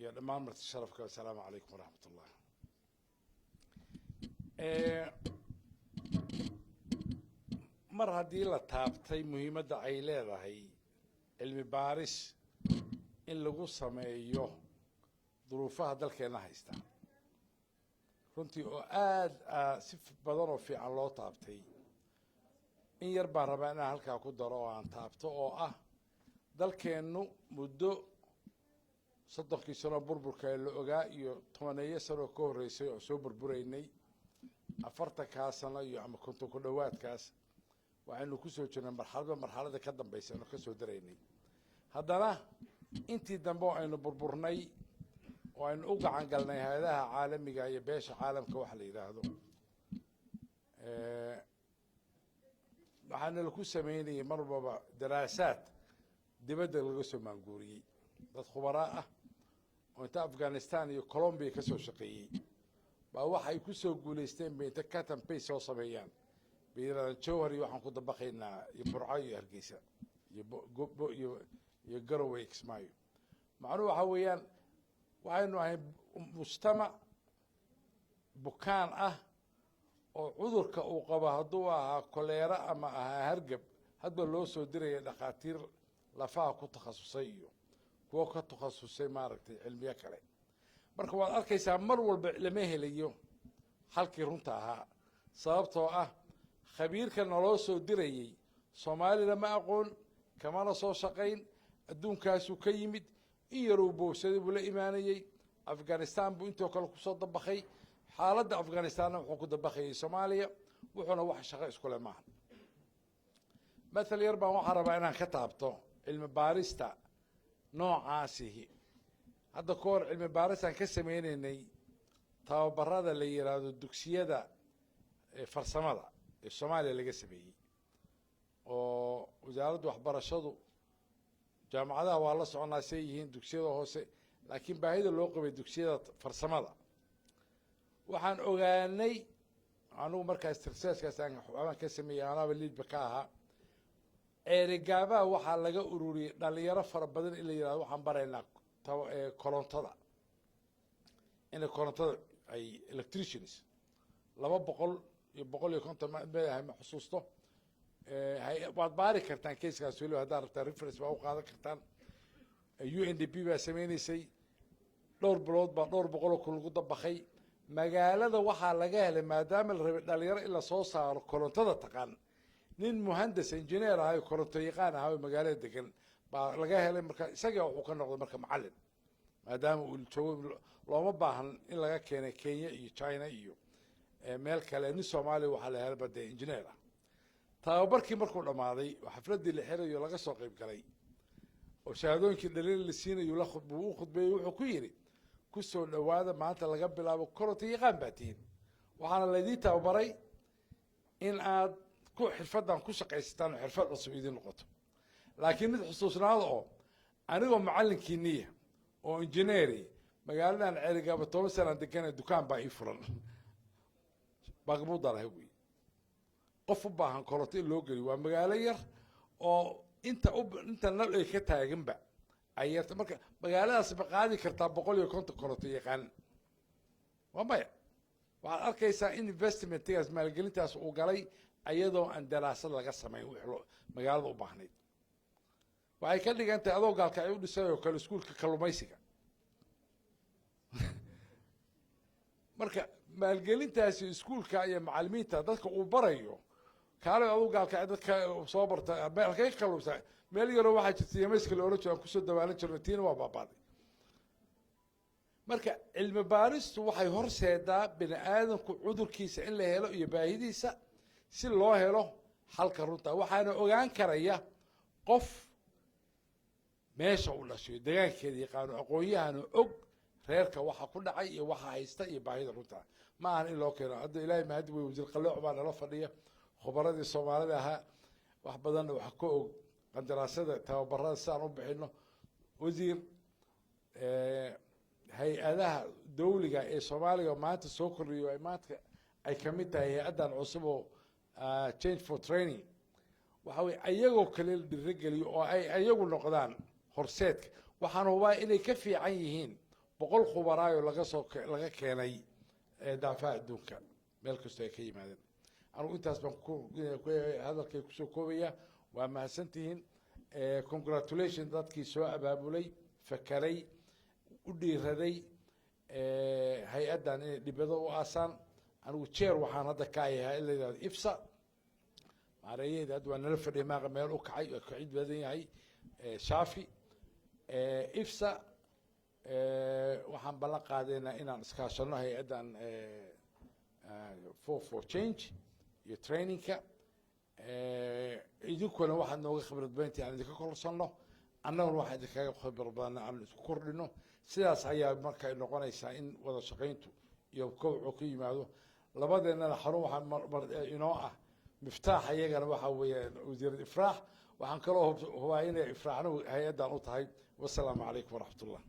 Iyo dhammaan marti sharafka, assalaamu calaykum waraxmat ullah. Mar haddii la taabtay muhiimadda ay leedahay cilmi baaris in lagu sameeyo duruufaha dalkeenna haysta, runtii oo aada si badan oo fiican loo taabtay, in yar baan rabaa inaan halkaa ku daro oo aan taabto, oo ah dalkeennu muddo 30kii sano burburka la ogaa iyo 10eeyo sanoo ka horreysay oo soo burburaynay, 40kaa sano iyo ama 50 ku dhowaadkaas, waxaynu kusoo jirnay marxaladba marxalada ka dambaysa aynu kasoo daraynay. Haddana intii dambe oo aynu burburnay oo aynu u gacan galnay hay-adaha caalamiga iyo beesha caalamka waxa la yidhaahdo, waxaana laku sameynayay mar walbaba daraasaad dibadda laga soo maanguuriyey, dad khubaraa ah oo inta Afghanistan iyo Colombia kasoo shaqeeyey baa waxay kusoo guulaysteen bay inta cut and paste soo sameeyaan bay yidhahdaan Jowhar iyo waxaan ku dabaqaynaa iyo Burco iyo Hargeysa iyo iyo Garowe, Kismaayo. Macnuhu waxaa weeyaan waxaynu ahay mujtamac bukaan ah oo cudurka uu qabo, hadduu ahaa koleero ama ahaa hargab, hadba loo soo diraya dhakhaatiir lafaha ku takhasusay iyo kuwo ka takhasusay, maaragtay, cilmiyo kale. Marka waad arkaysaa, mar walba lama helayo halkii runta ahaa, sababtoo ah khabiirka naloo soo dirayey Soomaalina ma aqoon, kamana soo shaqayn, adduunkaasuu ka yimid, in yaruu bowsaday buu la imaanayey. Afghanistan buu intoo kale kusoo dabakay, xaaladda Afghanistanna wuxuu ku dabakayay Soomaaliya, wuxuuna wax shaqo iskule maaha. Mathal yar baan waxaan rabaa inaan ka taabto cilmi baarista noocaasihi. Hadda ka hor cilmi baaristaan ka sameyneynay tababarada la yiraahdo dugsiyada farsamada ee Soomaaliya laga sameeyey oo Wasaaradda Waxbarashadu. Jaamacadaha waa la soconaa say yihiin dugsiyada hoose, laakiin baahida loo qabay dugsiyada farsamada waxaan ogaanay anugu markaas researchkaas aan waxbaan ka sameeyey, anaaba leadba ka ahaa. Ceerigaabaha waxaa laga ururiyey dhalinyaro fara badan in la yihahdo waxaan baraynaa korontada, inay korontada ay electricians, 200 iyo 150 meedahay, ma xusuusto. Waad baari kartaan casekaas weliba haddaad rabtaan, reference baa u qaadan kartaan. UNDP baa sameyneysay. Dhowr bilood baa dhowr boqol oo kun lagu dabakay. Magaalada waxaa laga helay, maadaama la rabay dhalinyaro in lasoo saaro korontada taqaan, nin muhandas engineer ahay, koronto yaqaan ahaa oo magaalada degan baa laga helay. Marka isaga wuxuu ka noqday marka macallin, maadaama uu joogo, looma baahan in laga keenay Kenya iyo China iyo meel kale. Nin Soomaaliya waxaa la helay ba dee engineer ah. Tababarkii markuu dhammaaday oo xafladdii la xirayo laga soo qayb galay oo shahaadooyinkii dhaliil la siinayo buu u khudbeeyey. Wuxuu ku yidhi: "Kusoo dhawaada, maanta laga bilaabo koronto yaqaan baa tihiin, waxaana laydii tababaray in aad ku xirfaddan ku shaqaysataan oo xirfad cusub idiin noqoto. Laakiin mid xusuusnaada oo anigoo macallinkiiniya oo engineeri, magaaladan Ceerigaaba 10 sanaan degana, dukaan baa ii furan, baaqbuudaan wey. Qof u baahan koronto in loo geliyo waa magaalo yar oo inta nal ay ka taaganba ay yarta. Marka magaaladaas ma qaadi kartaa 150 koronto yaqaan? Waa maya." Waxaad arkaysaa in investmentgaas, maalgelintaas uu galay ayadoo aan daraasad laga samayn wix loo magaalada u baahnayd. Waxay ka dhigan tahay adoo Gaalkacyo u dhisay oo kale iskuulka kalluumaysiga. Marka maalgelintaasi iskuulka iyo macalimiinta dadka uu barayo, kaale aduu Gaalkacyo dadka soo barta halkay ka kalluumsa? Meel yaroo waxaa jirta yamayska la ohan jiro aan kusoo dabaalan jirno, tiina waa baabaaday. Marka cilmi baaristu waxay horseedaa bini aadamku cudurkiisa in la helo iyo baahidiisa, si loo helo xalka runta. Waxaana ogaan karaya qof meesha u dhashay, degaankeeda yaqaano, aqoon-yahano og reerka waxa ku dhacay iyo waxa haysta iyo baahida runta. Ma ahan in loo keeno. Hadda Ilaahay mahadi wey, Wasiir Qalooc baa nala fadhiya, khubaradii Soomaalida ahaa, wax badanna wax ka og qandaraasada tababarada sidaan u bixino. Wasiir, hay-adaha dawliga ee Soomaaliga maanta soo kordhiyo ay maanta ay kamid tahay hay-addan cusub oo Change for Training, waxa weye ayagoo kale la dhiirogeliyo oo ay ayagu noqdaan horseedka. Waxaan hubaa inay ka fiican yihiin 100 khubaraayo laga soo laga keenay daafaha adduunka, meel kastoo ay ka yimaadeen. Anugu intaas baan ku hadalkay kusoo koobaya. Waa mahadsantihiin. Congratulation dadkii soo abaabulay, fakeray, u dhiiraday hay-addan inay dhibado u aasaan. Anigu chair waxaan hadda ka ahay hay-ad la yidhahdo IFSA. Maareeyaheeda hadda waa nala fadhiya, maaqa meel u kacay oo kacid badan yahay Shaafi. IFSA waxaan ballan qaadaynaa inaan iskaashano hay-addan for Change iyo trainingka. Idinkuna waxaad nooga khibrad badantii aan idinka korsanno, annaguna waxaan idinkaga khibrad badanna aan isku kordhino. Sidaas ayaa marka noqonaysaa in wada shaqayntu iyo kobcu ku yimaado labadeennana. Xarun waxaa inoo ah miftaax iyagana waxaa weeye wasiirad Ifraax. Waxaan kaloo hubaa inay Ifraaxna hay-addan u tahay. Wasalaamu calaykum waraxmat ullah.